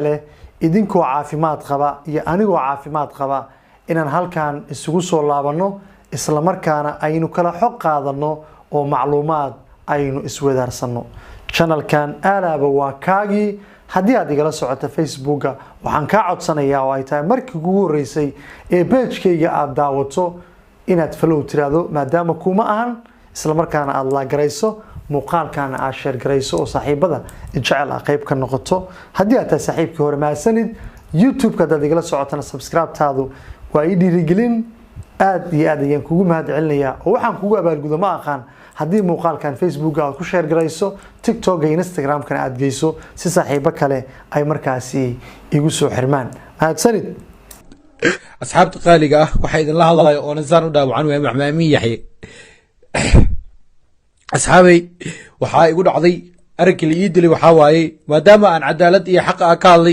Leh idinkoo caafimaad qaba iyo anigoo caafimaad qaba inaan halkan isugu soo laabanno, isla markaana aynu kala xog qaadanno oo macluumaad aynu iswadaarsanno. Channelkan aalaaba waa kaagii. Haddii aad igala socoto Facebooka, waxaan kaa codsanayaa, oo ay tahay markii kugu horreysay ee pagekayga aada daawato, inaad follow tiraahdo, maadaama kuma ahan, isla markaana aada like garayso muuqaalkaana, aad share garayso oo saaxiibada jecel ah qayb ka noqoto. Haddii aad tahay saaxiibkii hore, mahadsanid. YouTube-ka haddaad igala socotana, subscribe-taadu waa ii dhiirigelin. Aad iyo aad ayaan kugu mahad celinayaa, oo waxaan kugu abaalgudo ma aqaan haddii muuqaalkan Facebooka aad ku share garayso, TikToka iyo Instagram-kana aad geyso, si saaxiibo kale ay markaasi igu soo xirmaan. Mahadsanid. Asxaabta qaaliga ah, waxaa idinla hadlaya oo nasaan u dhaawacan waa Maxmaamin Yaxye. Asxaabay, waxaa igu dhacday arrinkii la ii dilay waxaa waaye maadaama aan cadaalad iyo xaqa ah ka hadlay.